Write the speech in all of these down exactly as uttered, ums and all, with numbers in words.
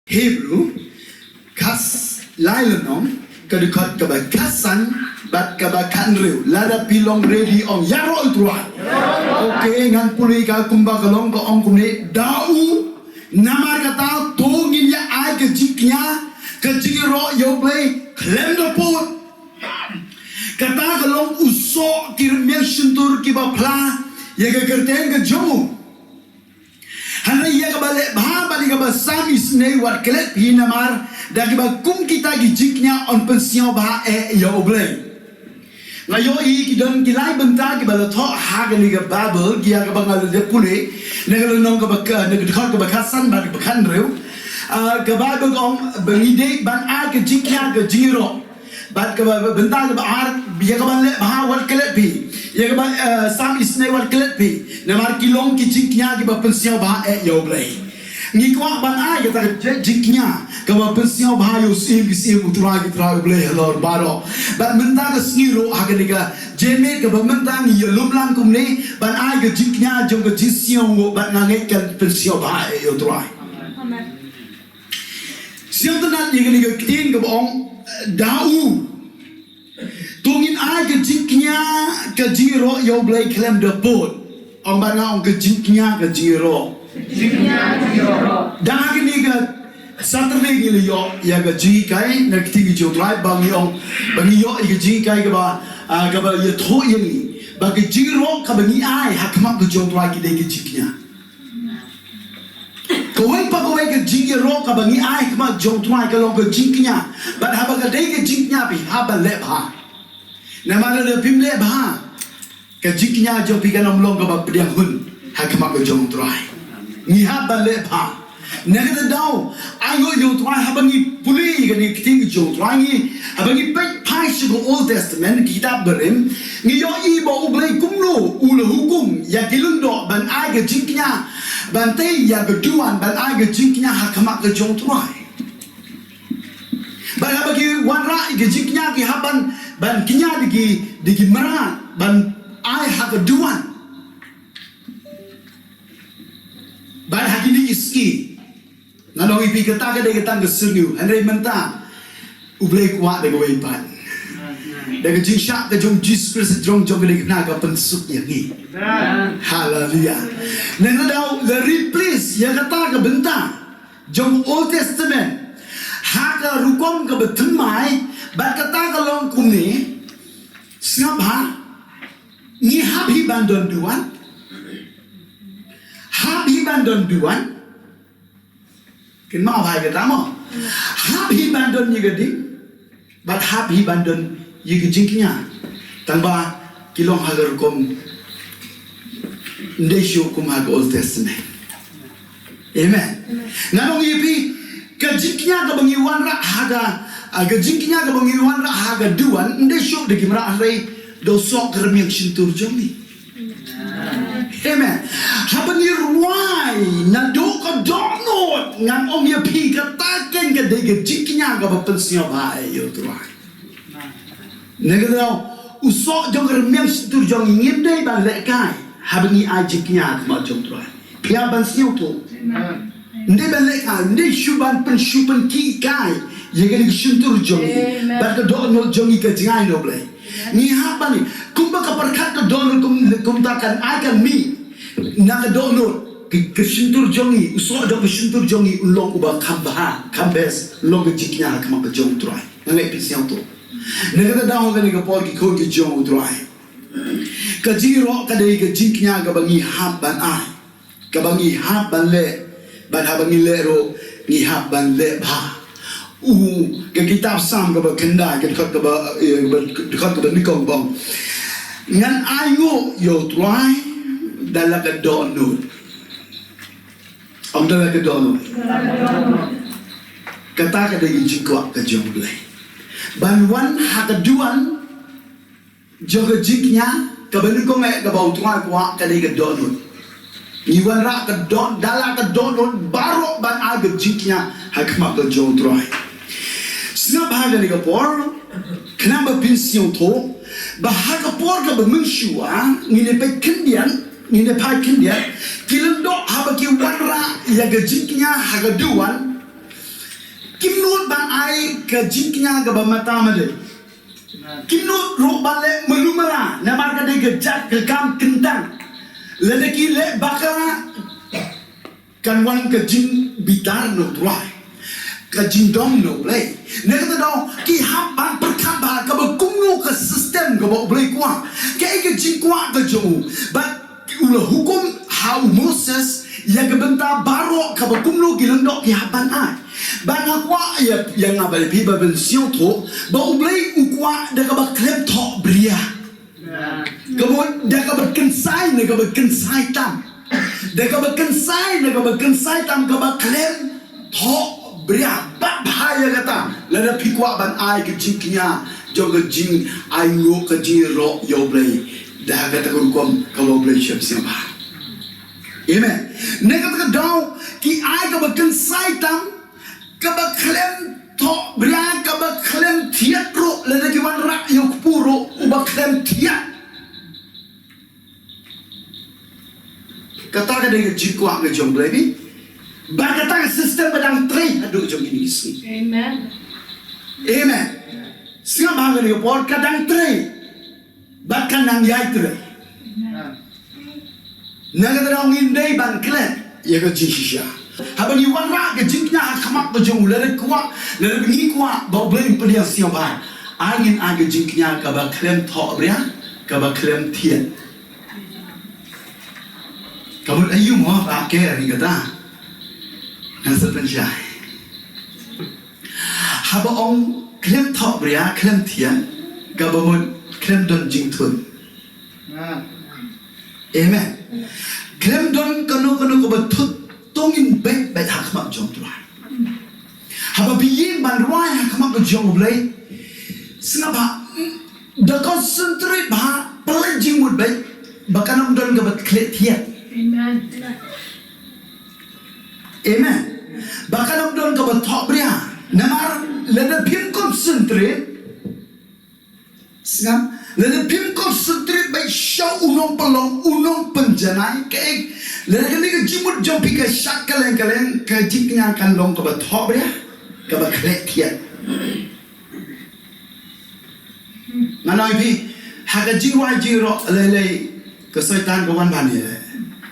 Hebru, khat lai lynnong, ka dkhot kaba khatsan bad kaba khathynriew. Lada phi long ready, ong, ïaroh ïa u Trai. Okay, ngan pule ka kumba ka long, ka ong kumne: Da u, namar kata to ngin ïa ai ka jingkñia, ka jingïaroh ïa U Blei khlem da pud. Kata ka long u soh ki rmiang shyntur kiba phla ïa ka kyrteng ka jong u. Hynrei ïa kaba leh bha bad ïa kaba sam isynei wat klet phi, namar da kiba kum kita ki jingkñia yn pynsngewbha eh ïa U Blei. Nga ïohi ki don ki lai bynta kiba la thoh ha kane ka Baibl, ki ïa kaba nga la dep pule, na ka lynnong kaba ka, na ka dkhot kaba khatsan bad kaba khathynriew. Ah, ka Baibl ka ong ba ngi dei ban ai ka jingkñia ka jingïaroh. Bad kaba, bynta kaba ar, ïa kaba leh bha wat klet phi. Ïa kaba, eh, sam isynei wat klet phi. Namar ki long ki jingkñia kiba pynsngewbha eh ïa U Blei. Ngi kwah ban ai kata ka ji-, jingkñia kaba pynsngewbha ïa u Syiem ki syiem, u Trai ki trai, U Blei halor baroh. Bad mynta ka sngi ruh ha kane ka jingmut kaba mynta ngi ïalum lang kumne, ban ai ka jingkñia jong ka jingsngewnguh, bad nga ngeit kan pynsngewbha eh ïa u Trai. Amen. Sngewtynnat ïa kane ka ktien kaba ong, da u. To ngin ai ka jingkñia ka jingïaroh ïa U Blei khlem da pud. Ong bad nga, ong ka jingkñia ka jingïaroh. Jingkñia ka jingïaroh. Da kane ka Saturday ngi la ïoh ïa ka jinghikai na ka ktien ka jong u Trai, ba ngi ong, ba ngi ïoh ïa ka jinghikai kaba, ah, kaba ïathuh ïa ngi ba ka jingïaroh kaba ngi ai ha khmat ka jong u Trai ka dei ka jingkñia. Kawei pa kawei ka jingïaroh kaba ngi ai ha khmat jong u Trai ka long ka jingkñia. Bad haba ka dei ka jingkñia, phi hap ban leh bha. Namar lada phim leh bha, ka jingkñia jong phi kan ym long kaba pdiang hun ha khmat ka jong u Trai. Ngi hap ban leh bha. Na kata ka daw, ai nguh ïa u Trai, haba ngi pule ïa kane ka ktien ka jong u Trai, ngi, haba ngi peit phai sha ka Old Testament, ki kitab barim, ngi ïohi ba U Blei kumno u la hukum ïa ki lyngdoh ban ai ka jingkñia, ban tei ïa ka duwan ban ai ka jingkñia ha khmat ka jong u Trai. Bad haba ki wanrah ïa ka jingkñia, ki hap ban, ban kñia da ki, da ki mrad ban ai ha ka duwan. Bad ha kine ki sngi, ngan ong ïa phi, kata ka dei ka tang ka syrngiew, hynrei mynta U Blei u kwah da kawei pat. Da ka jingshah ka jong u Jisu Khrist, jong, jong kane ka khynnah, ka pynsuk ïa ngi. Haleluya. Nangta daw la replace ïa kata ka bynta jong Old Testament ha ka rukom kaba thymmai, bad kata ka long kumne: Sngap bha, ngi hap hi ban don duwan. Hap hi ban don duwan. Kynmaw bha ïa kata mo. Hap hi ban don ïa ka ding. Bad hap hi ban don ïa ka jingkñia. Tangba ki long ha ka rukom, ym dei shuh kum ha ka Old Testament. Amen. Ngan ong ïa phi, ka jingkñia kaba ngi wanrah ha ka, ah, ka jingkñia kaba ngi wanrah ha ka duwan, ym dei shuh da ki mrad, hynrei da u soh ka rmiang shyntur jong ngi. Amen. Haba ngi rwai naduh ka dohnud, ngan ong ïa phi, kata keiñ ka dei ka jingkñia kaba pynsngewbha ïa u Trai. Na kata ka daw, u soh jong ka rmiang shyntur jong ngi, ngim dei ban lehkai haba ngi ai jingkñia ha khmat jong u Trai. Phi hap ban sngewthuh. Amen. Ym dei ban lehkai, ym dei shuh ban pyn, shuh pynkhih kai ïa kane ka shyntur jong ngi. Amen. Bad ka dohnud jong ngi ka jngai na U Blei. Ngi hap ban, kumba ka pyrkhat ka dohnud, kum, kumta kan ai kan mih na ka dohnud. Ka, ka shyntur jong ngi, u soh jong ka shyntur jong ngi un long uba kham bha, kham best, long ka jingkñia ha khmat ka jong u Trai. Nga ngeit phin sngewthuh. Na kata ka daw, ha kane ka por, ki khun ki jong u Trai, ka jingïaroh ka dei ka jingkñia kaba ngi hap ban ai, kaba ngi hap ban leh, bad haba ngi leh ruh, ngi hap ban leh bha. U, ka kitab Salm kaba khyndai, ka dkhot kaba, eh, kaba, dkhot kaba nyngkong ba ong: Ngan ai nguh ïa u Trai da la ka dohnud. Ong da la ka dohnud. Kata ka dei ka jingkwah ka jong U Blei. Ban wan ha ka duwan jong ka jingkñia, kaba nyngkong eh kaba u Trai u kwah ka dei ka dohnud. Ngi wanrah ka doh, da la ka dohnud baroh ban ai ka jingkñia ha khmat ka jong u Trai. Sngap ha kane ka por, khnang ba phin sngewthuh ba ha ka por kaba mynshuwa, ngin ïa peit khyndiat, ngin ïa phai khyndiat, ki lyngdoh haba ki wanrah ïa ka jingkñia ha ka duwan, Kim nud ban ai ka jingkñia kaba mynta mynta. Kim nud ruh ban leh malu mala, namar ka dei ka jait ka kam kyntang. Lada ki leh bakla, kan wan ka jingbitar na U Trai, ka jingdom na U Blei. Na kata ka daw, ki hap ban pyrkhat ba kaba kumno ka system kaba U Blei kwah, kaei ka jingkwah ka jong u. Bad u la hukum ha u Moses ïa ka bynta baroh kaba kumno ki lyngdoh ki hap ban ai. Bad nga kwah ïa, ïa nga bad ïa phi ba ban sngewthuh ba U Blei u kwah da kaba khlem thohbria. Ka mut da kaba kynsai, na kaba kynsai tam. Da kaba kynsai, na kaba kynsai tam, kaba khlem thohbria. Bad ha ïa kata, lada phi kwah ban ai ka jingkñia jong ka jingainguh, ka jingïaroh ïa U Blei, da kata ka rukom kaba U Blei u sngewbha. Amen. Na kata ka daw, ki ai kaba kynsai tam, kaba khlem thohbria, kaba khlem thied ruh, lada ki wanrah ïa u kpu ruh uba khlem thied. Kata ka dei ka jingkwah ka jong U Blei. Bad kata ka system ka dang trei haduh jong kine ki sngi. Amen. Amen. Sngap ha kane ka por ka dang trei. Bad kan nang ïai trei. Na kata ka daw ngin dei ban klet ïa ka jingshisha. Haba ngi wanrah ka jingkñia ha khmat ka jong U, lada kwah, lada ngi kwah ba U Blei un pynïasngewbha, ai ngin ai ka jingkñia kaba khlem thohbria, kaba khlem thied. Ka mut aïu mo ba ker ïa kata? Ngan sa pynshai. Haba ong khlem thohbria, khlem thied, kaba mut khlem don jingthut. Amen. Khlem don kano kano kaba thut, to ngin beit beit ha khmat jong U Trai. Haba phi ïeng ban rwai ha khmat ka jong U Blei, sngap bha, da concentrate bha, pynleit jingmut beit, ba kan ym don kaba khleh thied. Amen. Amen. Ba kan ym don kaba thohbria. Namar lada phim concentrate, sngap, lada phim concentrate beit sha u nongpynlong, u nongpynjanai, kaei, lada kane ka jingmut jong phi ka shad kylleng kylleng, ka jingkñia kan long kaba thohbria, kaba khleh thied. Ngan ong ïa phi, ha ka jingrwai jingïaroh lei lei, ka Soitan ka wan ban ïaleh.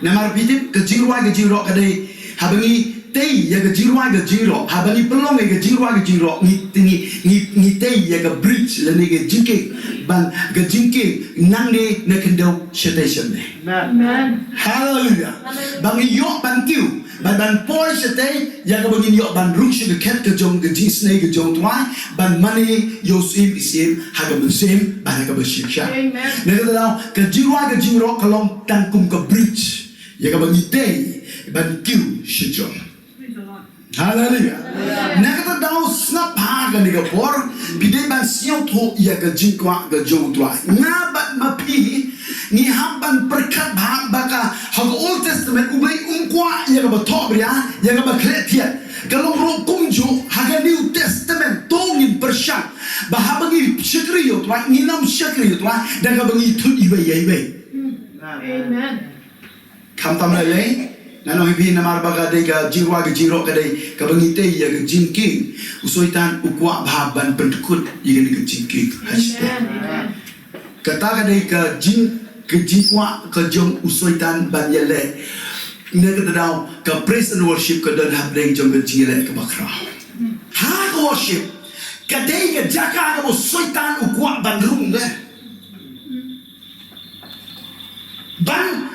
Namar phi tip, ka jingrwai ka jingïaroh ka dei, haba ngi tei ïa ka jingrwai ka jingïaroh, haba ngi pynlong ïa ka jingrwai ka jingïaroh, ngi, ngi, ngi, ngi tei ïa ka bridge lane ka jingkieng, ban ka jingkieng nangne na khyndew shatei shatei. Amen. Haleluia. Haleluia. Ba ngi ïoh ban kiew, ban, ban poi shatei, ïa kaba ngin ïoh ban rung sha ka khet ka jong ka jingisynei ka jong U Trai, ban mane ïa u syiem ki syiem, ha kaba mynsiem bad ha kaba shyrkhei. Amen. Na kata ka daw, ka jingrwai ka jingïaroh ka long tang kum ka bridge ïa kaba ngi tei ban kiew sha jong. Praise the Lord. Haleluia. Haleluia. Na kata ka daw sngap ha kane ka por, phi dei ban sngewthuh ïa ka jingkwah ka jong U Trai. Nga bad ma phi ngi hap ban pyrkhat bha ba ka ha ka Old Testament U Blei um kwah ïa kaba thohbria, ïa kaba khleh thied. Ka long ruh kumjuh ha ka New Testament, to ngin pyrshang ba haba ngi shakri ïa U Trai, ngin ym shakri ïa U Trai da kaba ngi thut iwei ïa iwei. Amen. Khamtam lei lei, ngan ong ïa phi namar ba ka dei ka jingrwai ka jingïaroh ka dei kaba ngi tei ïa ka jingkieng. U Soitan u kwah bha ban pyndkut ïa kane ka jingkieng. Amen. Kata ka dei ka jing, ka jingkwah ka jong u Soitan ban ïaleh. Na kata ka daw ka praise and worship ka don hapdeng jong ka jingïaleh kaba khraw. Ha ka worship ka dei ka jaka kaba u Soitan u kwah ban rung de. Ban,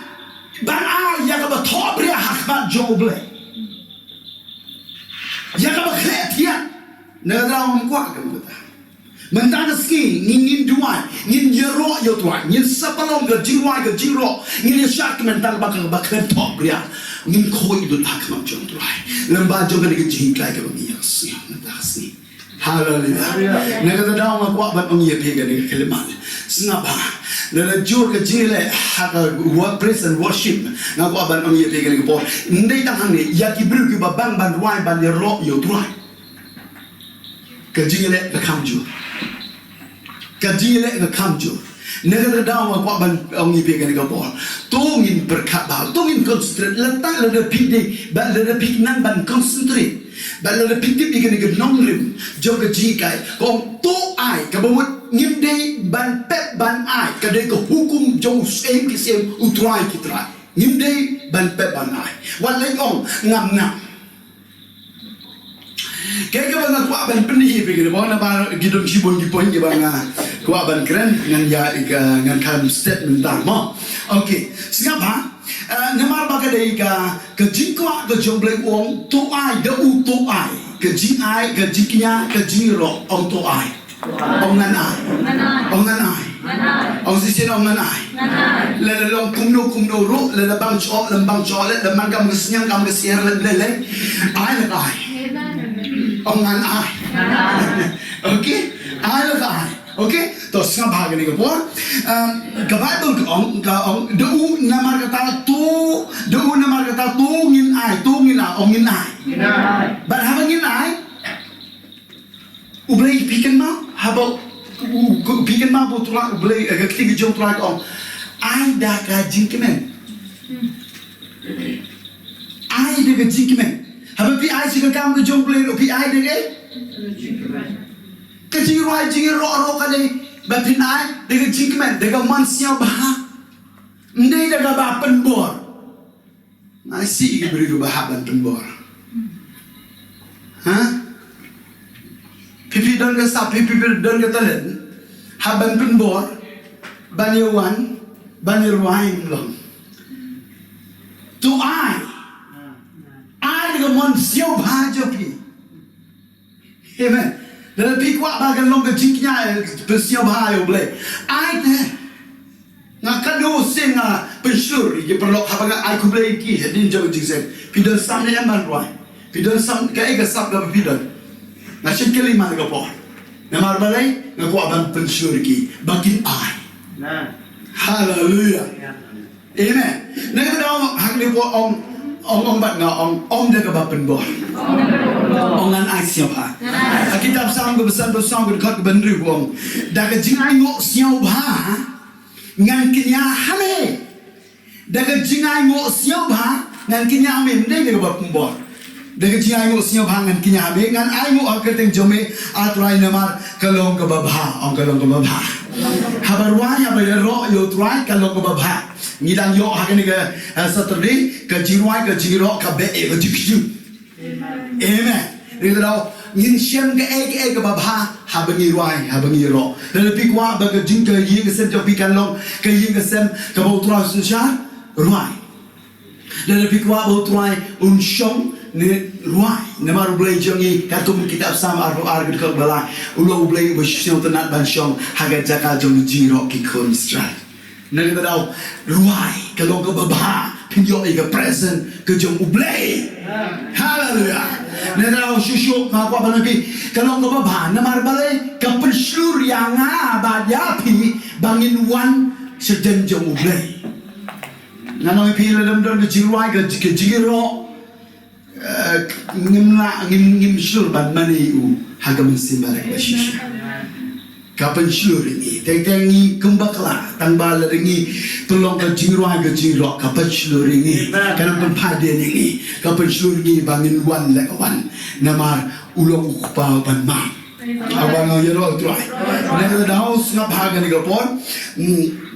ban ai ïa kaba thohbria ha khmat jong U Blei. Ïa kaba khleh thied. Na kata ka daw ngam kwah kumta. Mynta ka sngi ngin, ngin duwai, ngin ïaroh ïa U Trai, ngin sa pynlong ka jingrwai ka jingïaroh, ngin ïa shad kmen tang ba kaba khlem thohbria. Ngin khuid lut ha khmat jong U Trai. Lem bad jong kane ka jinghikai kaba ngi ïa sngap mynta ka sngi. Haleluia. Haleluia. Na kata ka daw nga kwah ban ong ïa phi kane ka khyllipmat. Sngap bha. Na la jur ka jingïaleh ha ka wo-, praise and worship, nga kwah ban ong ïa phi kane ka por. Ym dei tang hangne, ïa ki briew kiba bang ban rwai ban ïaroh ïa U Trai. Ka jingïaleh ka kham jur. Ka jingïaleh ka kham jur. Na kata ka daw nga kwah ban ong ïa phi kane ka por. To ngin pyrkhat bha, to ngin concentrate. Lada, lada phi dei, bad lada phi nang ban concentrate, bad lada phi tip ïa kane ka nongrim jong ka jinghikai, ka ong to ai, kaba mut ngim dei ban pep ban ai, ka dei ka hukum jong u Syiem ki syiem, u Trai ki trai. Ngim dei ban pep ban ai. Wat leh ong ngam nang. Kaei kaba nga kwah ban pyni ïa phi kane, ba na ba ki don shibun ki point kiba nga kwah ban kren, ngan ïa, ngan khan step mynta mo. Okay, sngap ha. Ah, namar ba ka dei ka, ka jingkwah ka jong U Blei, u ong to ai, da u to ai. Ka jingai, ka jingkñia, ka jingïaroh, ong to ai. Ong ngan ai. Ong ngan ai. Ong shisien ong ngan ai. Lada long kumno kumno ruh, lada bang shuh, lada bang shuh, lada man kam ka sniang kam ka syiar, lada lei lei. Ai la ka ai. Ong ngan ai. Okay? Ai la ka ai. Okay? To sngap ha kane ka por. Um, ka Baibl ka ong, ka ong, da u namar kata to, da u namar kata to ngin ai, to ngin ai, ong ngin ai. Bad haba ngin ai, U Blei phi kynmaw, haba u, u, phi kynmaw ba U Trai, U Blei, eh, ka ktien ka jong U Trai ka ong, ai da ka jingkmen. Ai da ka jingkmen. Haba phi ai sha ka kam ka jong U Blei ruh phi ai da ka, ka jingrwai jingïaroh ruh ka dei ba phin ai da ka jingkmen, da ka mon sngewbha. Ym dei da kaba pynbor. Nga isih ïa ki briew ba hap ban pynbor. Ha? Phi, phi don ka sap, phi, phi, phi don ka talent. Hap ban pynbor, ban ïa wan, ban ïa rwai, ym long. To ai. Ai da ka mon sngewbha jong phi. Amen. Lada phi kwah ba kan long ka jingkñia, eh, pynsngewbha ïa U Blei, ai te. Nga katno sien nga pynshlur ïa ki paralok haba nga ai khublei ïa ki hadien jong ka jingsem. Phi don sap ne em ban rwai? Phi don sap, kaei ka sap kaba phi don? Nga shait kylli man la ka por. Namar balei? Nga kwah ban pynshlur ïa ki ba kin ai. Haleluya. Amen. Na kata ka daw ha kane ka por ong, ong, ong bad nga ong, ong da kaba pynbor. Ong ngan ai sngewbha. Ha kitab Salm kaba sanphew saw ka dkhot kaba hynriew ka ong, da ka jingainguh sngewbha ngan kñia ha me. Da ka jingainguh sngewbha ngan kñia ha me, ym dei da kaba pynbor. Da ka jingainguh sngewbha ngan kñia ha me, ngan ainguh ha ka kyrteng jong me, A Trai, namar ka long kaba bha, ong ka long kaba bha. Haba rwai, haba ïaroh ïa U Trai ka long kaba bha. Ngi dang ïoh ha kane ka, eh, Saturday, ka jingrwai, ka jingïaroh ka beh ïa ka jingkhñiuh. Amen. Ngi dang ngin shem kaei kaei kaba bha haba ngi rwai, haba ngi ïaroh. Lada phi kwah ba ka jing, ka ïing ka sem jong phi kan long ka ïing ka sem kaba U Trai u synshar, rwai. Lada phi kwah ba U Trai un shong, ne rwai. Namar U Blei jong ngi, katkum kitab Salm arphew ar ka dkhot ba lai, u long U Blei uba sngewtynnat ban shong ha ka jaka jong ka jingïaroh ki khun Israel. Na kata ka daw, rwai ka long kaba bha, phin ïoh ïa ka presence ka jong U Blei. Haleluya. Na kata ka daw, shuh shuh nga kwah ban ong ïa phi, ka long kaba bha, namar balei? Ka pynshlur ïa nga bad ïa phi ba ngin wan sha ïing jong U Blei. Ngan ong ïa phi, lada ym don ka jingrwai, ka, ka jingïaroh, eh, ngim lah, ngim, ngim shlur ban mane ïa u ha ka mynsiem bad ha kaba shisha. Ka pynshlur ïa ngi. Teng teng ngi kum bakla, tang ba lada ngi pynlong ka jingrwai ka jingïaroh, ka pynshlur ïa ngi. Ka nang pynphai dien ïa ngi. Ka pynshlur ïa ngi ba ngin wan leh ka wan. Namar u long u kpa ban man. Haba nga ïaroh U Trai. Na kata ka daw, sngap ha kane ka por. Hmm.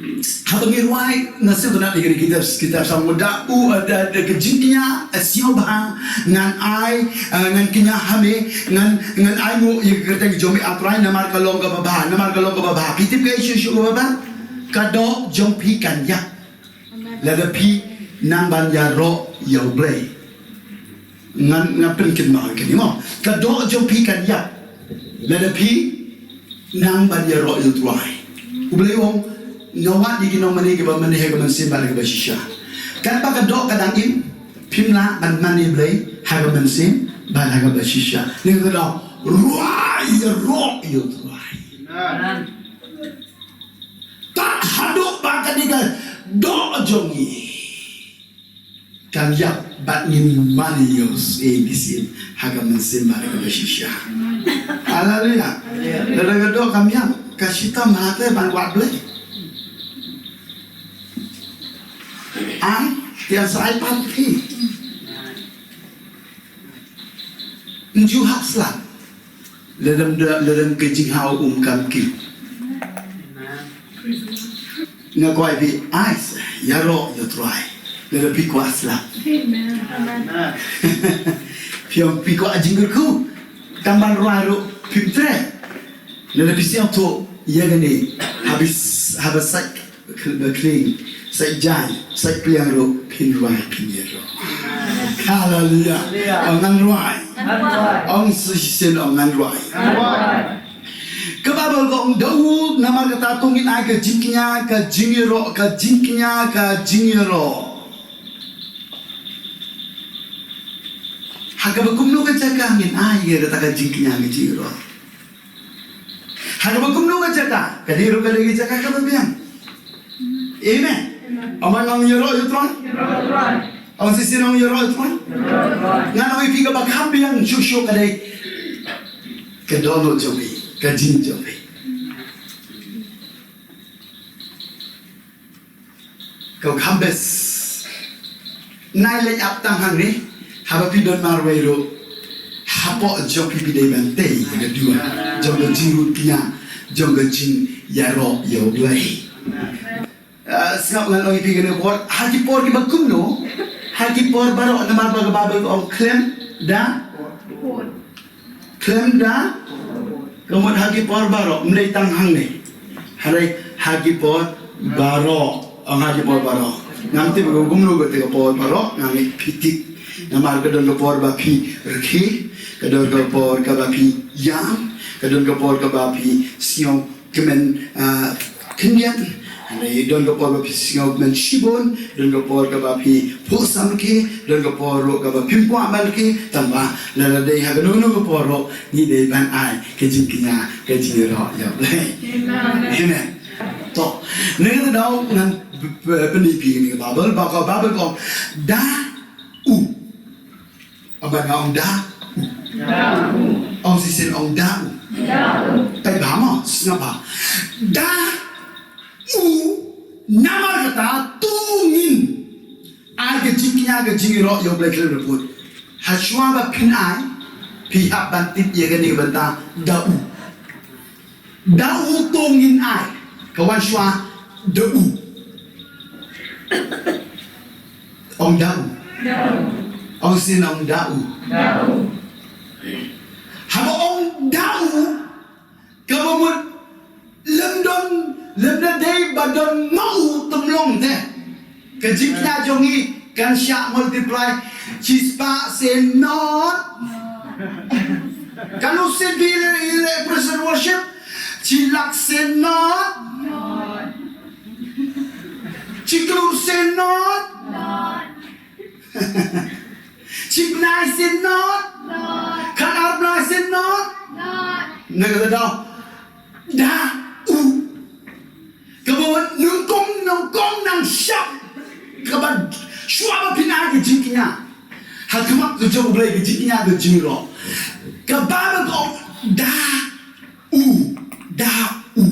Haba ngi rwai, nga sngewtynnat ïa kane ka kitab, kitab Salm, da u, eh, da, da ka jingkñia, eh, sngewbha, ngan ai, eh, ngan kñia ha me, ngan, ngan ainguh ïa ka kyrteng jong me A Trai, namar ka long kaba bha, namar ka long kaba bha. Phi tip kaei shuh shuh kaba bha? Ka doh jong phi kan ïap lada phi nang ban ïaroh ïa U Blei. Ngan, ngan pynkynmaw ïa kane mo. Ka doh jong phi kan ïap lada phi nang ban ïaroh ïa U Trai. U Blei u ong, nga wad ïa ki nongmane kiba mane ha ka mynsiem bad ha kaba shisha. Katba ka doh ka dang im, phim lah ban mane Blei ha ka mynsiem bad ha kaba shisha. Ngi kyrteng rwai, ïaroh ïa U Trai. Tad haduh ba kane ka doh jong ngi kan ïap bad ngin mane ïa U Syiem ki syiem ha ka mynsiem bad ha kaba shisha. Haleluya. Lada ka doh kam ïap, ka shitom ha te ban wad Blei. Ai, te sa ai pat phi. Nju hap slap. Lada ym da, lada ym ka jinghaw um kam ki. Nga kwah phi ai, ïaroh ïa u Trai. Lada phi kwah slap. Amen. Phi ong phi kwah jingkyrkhu. Tang ban rwai ruh phim treh. Lada phi sngewthuh ïa kane. Haba, haba sait ba khlieng, sait jaiñ, sait pliang ruh phin rwai phin ïaroh. Haleluia. Ong ngan rwai. Ong sa shisien ong ngan rwai. Ka Baibl ka ong da u namar kata to ngin ai ka jingkñia ka jingïaroh, ka jingkñia ka jingïaroh. Ha kaba kumno ka jaka ngin ai ïa kata ka jingkñia ka jingïaroh. Ha kaba kumno ka jaka, ka dei ruh ka dei ka jaka kaba biang. Amen. Ong ngan ïaroh ïa u Trai. Ong shisien ong ïaroh ïa u Trai. Ngan ong ïa phi kaba kham biang shuh shuh ka dei ka dohnud jong phi, ka jing jong phi. Ka kham best. Nai leit ap tang hangne, haba phi don marwei ruh. Hapoh jong phi phi dei ban tei ïa ka duwan jong ka jingrut kñia, jong ka jingïaroh ïa U Blei. Ah, sngap ngan ong ïa phi kane ka por, ha ki por kiba kumno, ha ki por baroh namar ba ka Baibl ka ong khlem da. Khlem da, ka mut ha ki por baroh, ym dei tang hangne. Hynrei ha ki por baroh, ong ha ki por baroh. Ngam tip ba kumno kata ka por baroh, ngam tip. Namar ka don ka por ba phi rkhie, ka don ka por kaba phi ïam, ka don ka por kaba phi sngew kmen, ah, khyndiat. Hynrei don ka por ba phi sngew kmen shibun, don ka por kaba phi phuh sam rkhie, don ka por ruh kaba phim kwah ban rkhie, tangba lada dei ha kano kano ka por ruh ngi dei ban ai ka jingkñia ka jingïaroh ïa U Blei. Amen. Amen. To, ngi da daw ngan p-, p-, pyni phi ïa kane ka Baibl, ba ka Baibl ka ong da u. Aba nga ong da u. Ong shisien ong da u. Peit bha mo, sngap bha. Da u namar kata to ngin ai ka jingkñia ka jingïaroh ïa U Blei khlem da pud. Hashwa ba phin ai, phi hap ban tip ïa kane ka bynta da u. Da u to ngin ai. Ka wan shuwa da u. Ong da u. Ong shisien ong da u. Haba ong da u, kaba mut lym don, lym da dei ba don ma u tymlong te. Ka jingkñia jong ngi kan shah multiply. Shispah sien not. Katno sien phi ïaleh, ïaleh praise and worship? Shi lak sien not. Shi klur sien not. Shi bnai sien not. Khatar bnai sien not. Na kata daw. Da u. Kaba wan nyngkong, nyngkong nang shah. Kaba shuwa ba phin ai ka jingkñia ha khmat ka jong U Blei, ka jingkñia ka jingïaroh. Kaba ba ko da u, da u,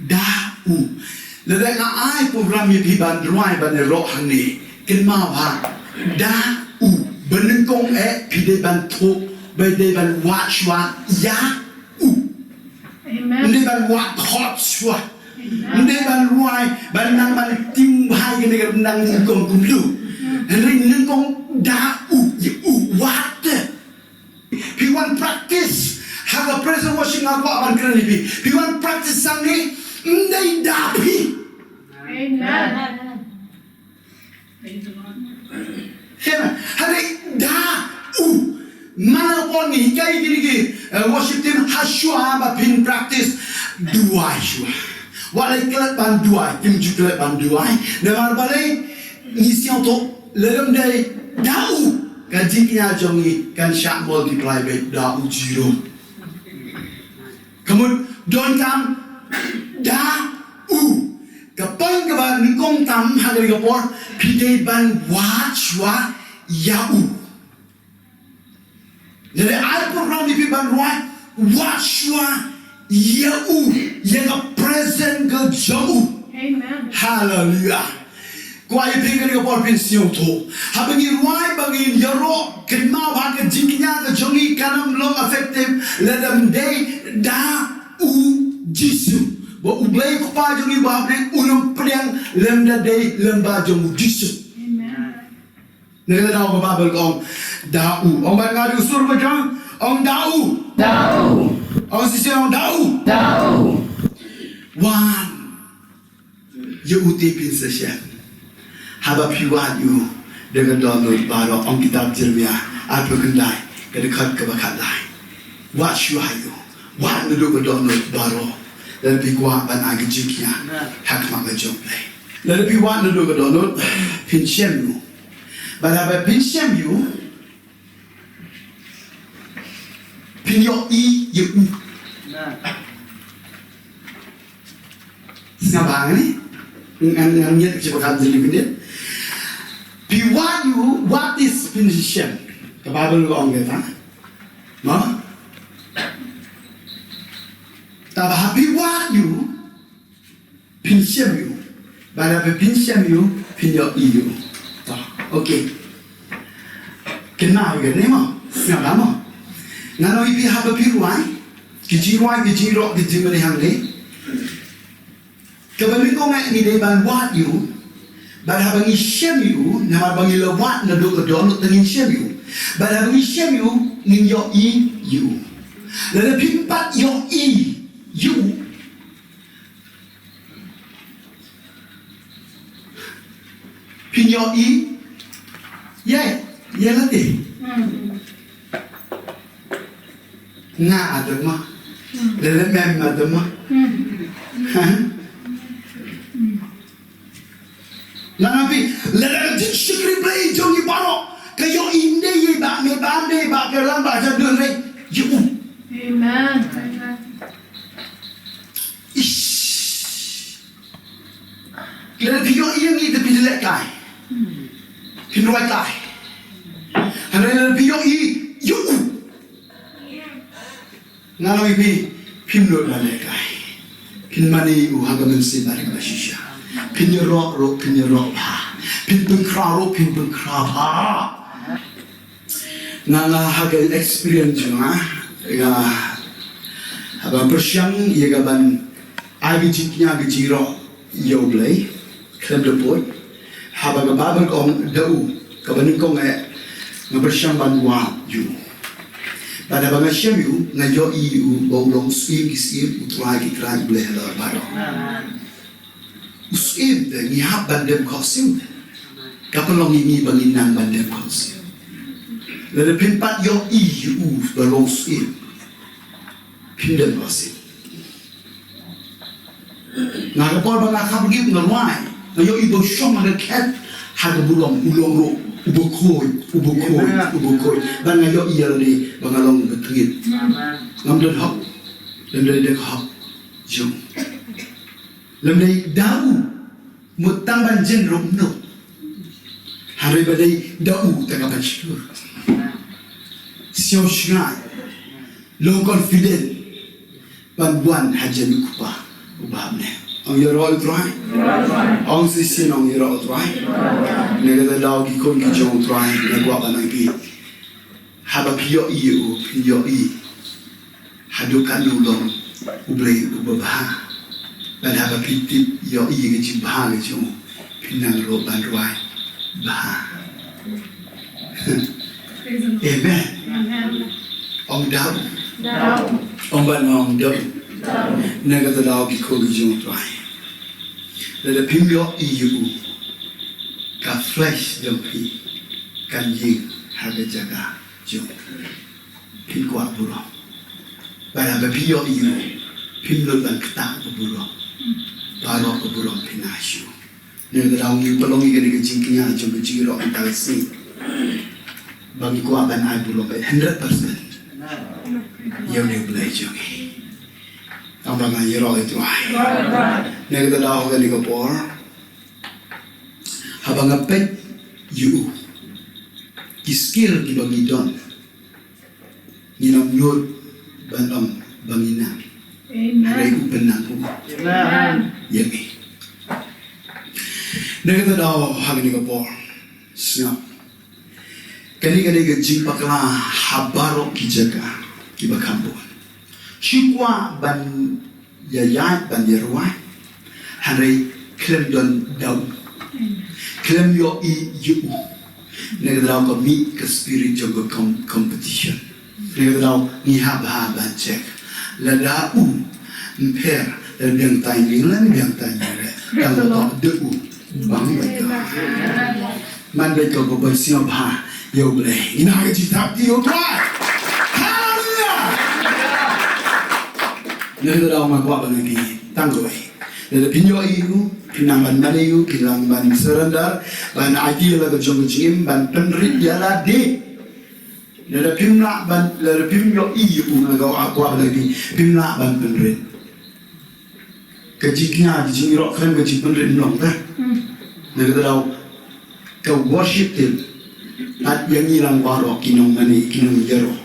da u. Lada nga ai program ïa phi ban rwai ban ïaroh hangne, kynmaw ha da u. Ba nyngkong eh phi dei ban thuh, ba dei ban wad shuwa ïa u. Amen. Ym dei ban wad khot shuwa. Ym dei ban rwai, ban nang ban tim bha ïa kane ka nang nyngkong kumno. Hynrei nyngkong da u, ïa u wad te. Phi wan practice ha ka praise and worship, nga kwah ban kren ïa phi. Phi wan practice hangne, ym dei da phi. Amen. Amen. Hynrei da u. Mano pon ngi hikai kine ki, eh, worship team, hashwa ba phin practice, duwai shuwa. Wat leh klet ban duwai, kim ju klet ban duwai. Namar balei? Ngi sngewthuh lada ym dei da u, ka jingkñia jong ngi kan shah multiply beit da u zero. Ka mut donkam da u. Ka point kaba nyngkong tam ha kane ka por, phi dei ban wad shuwa ïa u. Lada ai program ïa phi ban rwai, wad shuwa ïa u, ïa ka presence ka jong u. Amen. Hallelujah. Kwah ïa phi kane ka por phin sngewthuh. Haba ngi rwai ba ngin ïaroh kynmaw ba ka jingkñia ka jong ngi kan ym long effective lada ym dei da u Jisu. Ba U Blei Kpa jong ngi ba ha bneng un ym pdiang lymda dei lyngba jong u Jisu. Amen. Na kata daw ka Baibl ka ong da u. Ong bad nga da u sur ba jong. Ong da u. Da u. Ong shisien ong da u. Da u. Wan. Ïa u te phin sa shem. Haba phi wad ïa u da ka dohnud baroh, ong kitab Jeremiah arphew khyndai ka dkhot kaba khatlai. Wad shuwa ïa u. Wad naduh ka dohnud baroh. Lada phi kwah ban ai ka jingkñia ha khmat ka jong U Blei. Lada phi wad naduh ka dohnud phin shem ïa u. Bad haba phin shem ïa u phin ïohi ïa u. Sngap bha ngan, ngan, ngan ñiad sha ba kham jylliew khyndiat. Phi wad ïa u, wad is phin shem. Ka Baibl ka ong kata. Mo? Te haba phi wad ïa u, phin shem ïa u. Bad haba phin shem ïa u, phin ïohi ïa u. To, okay. Kynmaw ïa kane mo. Sngap bha mo. Ngan ong ïa phi haba phi rwai. Ki jingrwai, ki jingrok, ki jingmane hangne. Kaba nyngkong eh ngi dei ban wad ïa u. Bad haba ngi shem ïa u, namar ba ngi la wad naduh ka dohnud te ngin shem ïa u. Bad haba ngi shem ïa u, ngin ïohi ïa u. Lada phim pat ïohi ïa u, phin ïohi ïa, ïa lade. Nga, Adam ma. Lada mem, Adam ma. Ha? Nga, nga phi, lada ka jingshakri Blei jong ngi baroh ka ïohi ym dei ïa i Bah Mei, Bah Mei, Bah Pyrlang, Bah Jadun, re ïa u. Amen. Ish. Lada phi ïohi ïa ngi te phi lehkai. Phin rwai kai. Hynrei lada phi ïohi ïa u, nga ong ïa phi, phim nud ban lehkai. Phin mane ïa u ha ka mynsiem bad ha ka shisha. Phin ïaroh ruh, phin ïaroh bha. Phin pynkhraw ruh, phin pynkhraw bha. Nga, nga ha ka experience jong nga, nga haba pyrshang ïa ka ban ai ka jingkñia ka jingïaroh ïa U Blei khlem da poi. Haba ka Baibl ka ong da u, kaba nyngkong eh nga pyrshang ban wad ïa u. Bad haba nga shem ïa u, nga ïohi ïa u ba u long u Syiem ki syiem, u Trai ki trai, U Blei halor baroh. U Syiem te ngi hap ban dem khohsiew te. Ka pynlong ïa ngi ba ngin nang ban dem khohsiew. Lada phin pat ïohi ïa u ba long u Syiem, phin dem khohsiew. Nga, ka por ba nga kham rngit nga rwai, nga ïohi ba u shong ha ka khet ha ka burom, u long ruh uba khuid, uba khuid, uba khuid. Bad nga ïohi ïa lade ba nga long uba tngit. Ngam don hok. Lymda dei da ka hok jong u. Lymda dei da u. Mut tang ban jin ruh mynno. Hynrei ba dei da u te ka ban shlur. Sngewsngaiñ. Long confident ban wan hajan u Kpa uba ha bneng. Ong ïaroh ïa u Trai. Ong shisien ong ïaroh ïa u Trai. Na kata daw ki khun ki jong u Trai, nga kwah ban ong ïa phi, haba phi ïohi ïa u, phin ïohi haduh katno u long U Blei uba bha. Bad haba phi tip ïohi ïa ka jingbha ka jong u, phin nang ruh ban rwai bha. Amen. Ong da u. Ong ban ong da u. Na kata daw ki khun ki jong u Trai, lada phim ïohi ïa u, ka flesh jong phi kan ïeng ha ka jaka jong u. Phin kwah burom. Bad haba phi ïohi ïa u, phim nud ban ktah ka burom. Baroh ka burom phin ai shuh. Na kata daw ngi pynlong ïa kane ka jingkñia jong ka jingïaroh mynta ka sngi ba ngi kwah ban ai burom ba hundred percent ïa U Blei jong ngi. Tang ba nga ïaroh ïa u Trai. Na kata daw ha kane ka por, haba nga peit ïa u, ki skill kiba ngi don, ngin ym nud ban ong ba ngi nang. Amen. Hynrei u pynnang u. Amen. Ïa ngi. Kane ka daw ha kane ka por, sngap. Kane, kane ka jingpakla ha baroh ki jaka kiba kham bun. Shu kwah ban ïaid, ban ïarwai, hynrei khlem don da u, khlem ïohi ïa u. Kane ka daw ka mih ka spirit jong ka com-, competition. Kane ka daw ngi hap ban check. Lada u ym pher, lada biang timing, lada biang timing, lada u bang bad ka. Man bad ka ba sngewbha ïa U Blei. Ngin ai ka jingthap ïa U Trai. Haleluya. Kane ka daw nga kwah ban ong ïa phi tang kawei. Lada phin ïohi ïa u, phin nang ban mane ïa u, phin nang ban surrender, ban aiti ïa la ka jong ka jingim, ban pynrit ïa lade. Lada phim lah ban, lada phim ïohi ïa u, nga kwah ban ong ïa phi, phim lah ban pynrit. Ka jingkñia, ka jingïaroh khlem ka jingpynrit ym long te. Kane ka daw ka worship team, bad ïa ngi lang baroh ki nongmane, ki nongïaroh.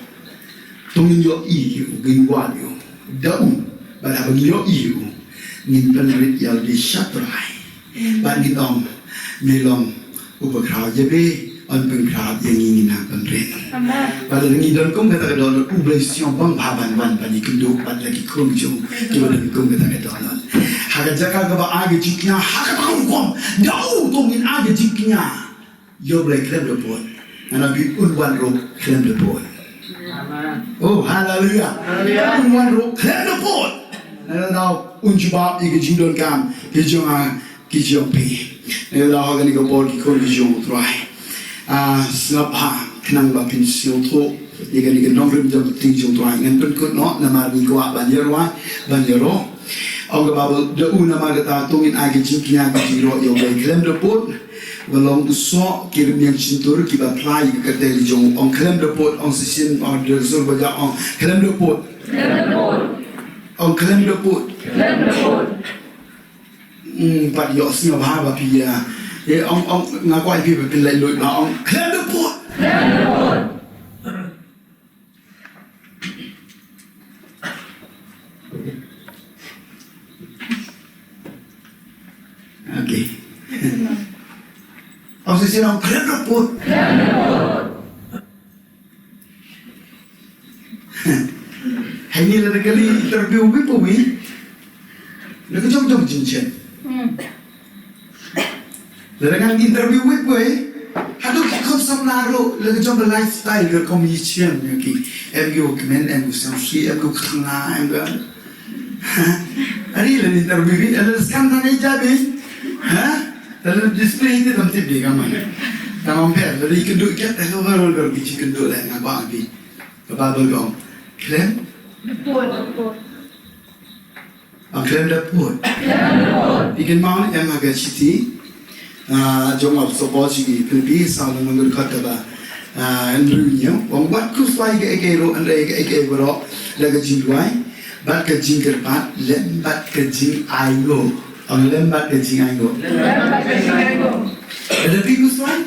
To ngin ïohi ïa u, ngin wad ïa u. Da u, bad haba ngin ïohi ïa u, ngin pynrit ïa lade sha Trai. Bad ngin ong, me long uba khraw ïa phi, yn pynkhraw ïa ngi, ngin nang pynrit. Amen. Bad lada ngi don kum kata ka dohnud, U Blei u sngewbha ban wan ban ïakynduh bad la ki khun jong u kiba don kum kata ka dohnud. Ha ka jaka kaba ai ka jingkñia ha kata ka rukom, da u to ngin ai ka jingkñia. Ïa U Blei khlem da pud. Ngan ong ïa phi, un wan ruh khlem da pud. Amen. Oh, haleluya. Haleluya. Un wan ruh khlem da pud. Ngan ong un jubab ïa ka jingdonkam ka jong nga, ka jong phi. Ngan ong ha kane ka por, ki khun ki jong U Trai, ah, sngap bha, khnang ba phin sngewthuh ïa kane ka nongrim jong ka ktien jong U Trai. Ngan pynkut noh, namar ngi kwah ban ïarwai, ban ïaroh. Ong ka Baibl, da u namar kata to ngin ai ka jingkñia, ka jingïaroh ïa U Blei khlem da pud. Ba long u soh ki rmiang shyntur kiba phla ïa ka kyrteng jong u. Ong khlem da pud, ong shisien, ong da sur ba ja, ong khlem da pud. Khlem da pud. Ong khlem da pud. Khlem da pud. Hmm, pat ïoh sngewbha ba phi ïa. Eh, ong, ong, nga kwah ïa phi ba phin leit lut, nga ong khlem da pud. Khlem da pud. Okay. Ong shisien, ong khlem da pud. Hangne lada ka leit interview uwei pa uwei, la ka jong jong jingchen. Hmm. Lada ngan interview uwei pa uwei, haduh ki khun samla ruh, la ka jong ka lifestyle ka rukom ïa chen, ïa ki. Em ki wa kmen, em ki wa sngewsih, em ki wa kthanga, em ki, ha? Ani lada interview uwei, lada scan tang ïa jabi, ha? Lada display te tam tip de ka man. Tam am pher, lada ïakynduh kat, eh, ka wan wan ki jingkynduh leh, nga kwah ïa phi. Ka Baibl ka ong, khlem? Ong khlem da pud. Phi kynmaw ne em ha ka shithi, ah, jong u apostol Paul sha ki Philippi, saw lynnong, dkhot kaba, ah, hynriew hynñiew. Ong wat khuslai kaei kaei ruh, hynrei kaei kaei baroh, da ka jingduwai bad ka jingkyrpad, lem bad ka jingainguh. Ong lem bad ka jingainguh. Lada phi khuslai,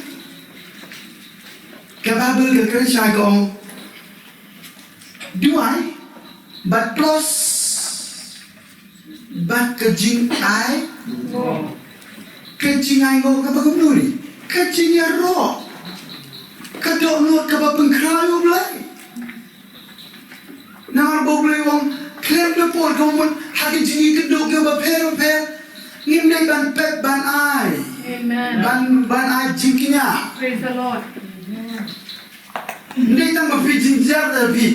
ka Baibl ka kren shai ka ong, duwai bad plus bad ka jingai, ka jingainguh kaba kumno ri, ka jingïaroh, ka dohnud kaba pynkhraw ïa U Blei. Namar ba U Blei u ong khlem da pud, ka mut ha ka jingïakynduh kaba pher bapher ngim dei ban pep ban ai. Amen. Ban, ban ai jingkñia. Praise the Lord. Ym dei tang ba phi jynjar da phi,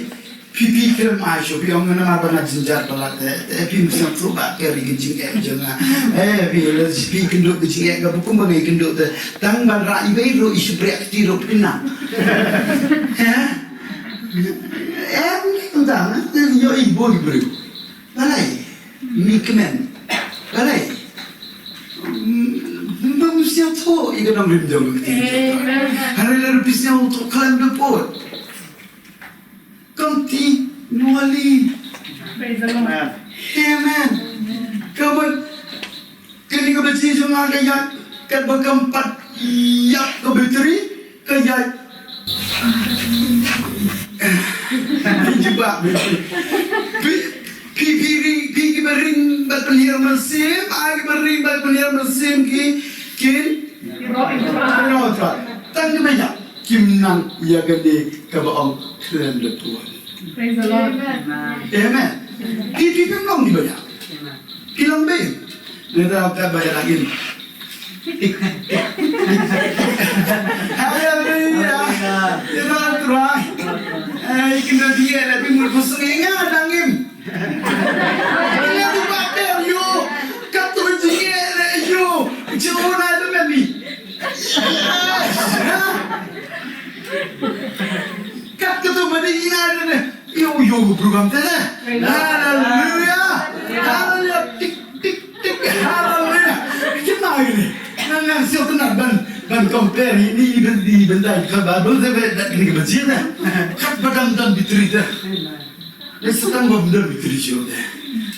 phi, phi khlem ai shuh, phi ong namar ba nga jynjar palat te, te phi ym sngewthuh ba ka ri ka jingeh jong nga. Eh, phi la phi kynduh ka jingeh kaba kumba ngi kynduh te. Tang ban rah iwei ruh, i shympriah kti ruh phi nang. Eh? Em, tang, eh, ïoh i bun briew. Balei? Mi kmen. Balei? Bym sngewthuh ïa ka nongrim jong ka ktien. Amen. Hynrei lada phi sngewthuh khlem da pud. Continually. Praise the Lord. Amen. Ka mut kane ka battery jong nga ka ïaid katba kam pat ïap ka battery, ka ïaid. Phi jubab, phi, phi, phi ring, phi kiba ring bad pynhiar mynsiem, ai kiba ring bad pynhiar mynsiem ki, kin Shim nang ïa kane kaba ong khlem da tuan. Praise the Lord. Amen. Ki ki pynlong ki ba ïa. Ki long beiñ. Ngi da ka ba ïa dang im. Haleluya. Ïa Trai. Ai, ki na dia la bi mul pusung nga dang im. Ila tu ba ter yo. Ka tu jingeh le yo. Jona tu memi. Kat ka tu mani ina ne. Yo yo program te ne. Haleluya. Haleluya. Tik tik tik. Haleluya. Kita ini. Nang nang sio kena ban ban compare ini ban di ban dai ka ba dul te be dat ni ba jina. Kat badam dan bitri te. Ni Satan bym don bitri shuh de.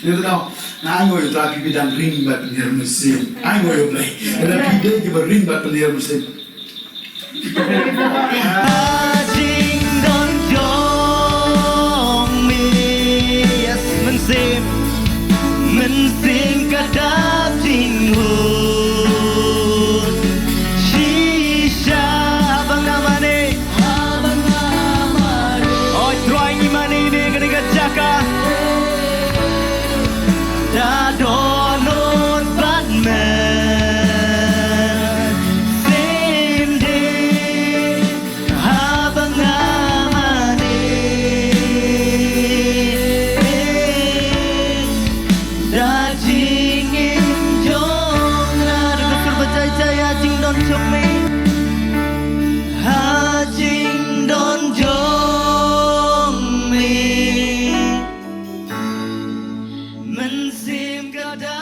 Ni tau. Ai ngoi ta ki bidang ring bad pynhiar mynsiem. Ai ngoi Blei. Ynda ki dei kiba ring bad pynhiar mynsiem. Ha jingdon jong me, yes, mynsiem. Mynsiem ka dap jinghun. Shisha haba nga mane. Oi Trai ngi mane ïa kane ka jaka. Da dohnud bad me. Sien de haba nga mane. Da jingim jong nga da ka sur ba jai jai ha jingdon jong me. Ha jingdon jong me. Mynsiem ka da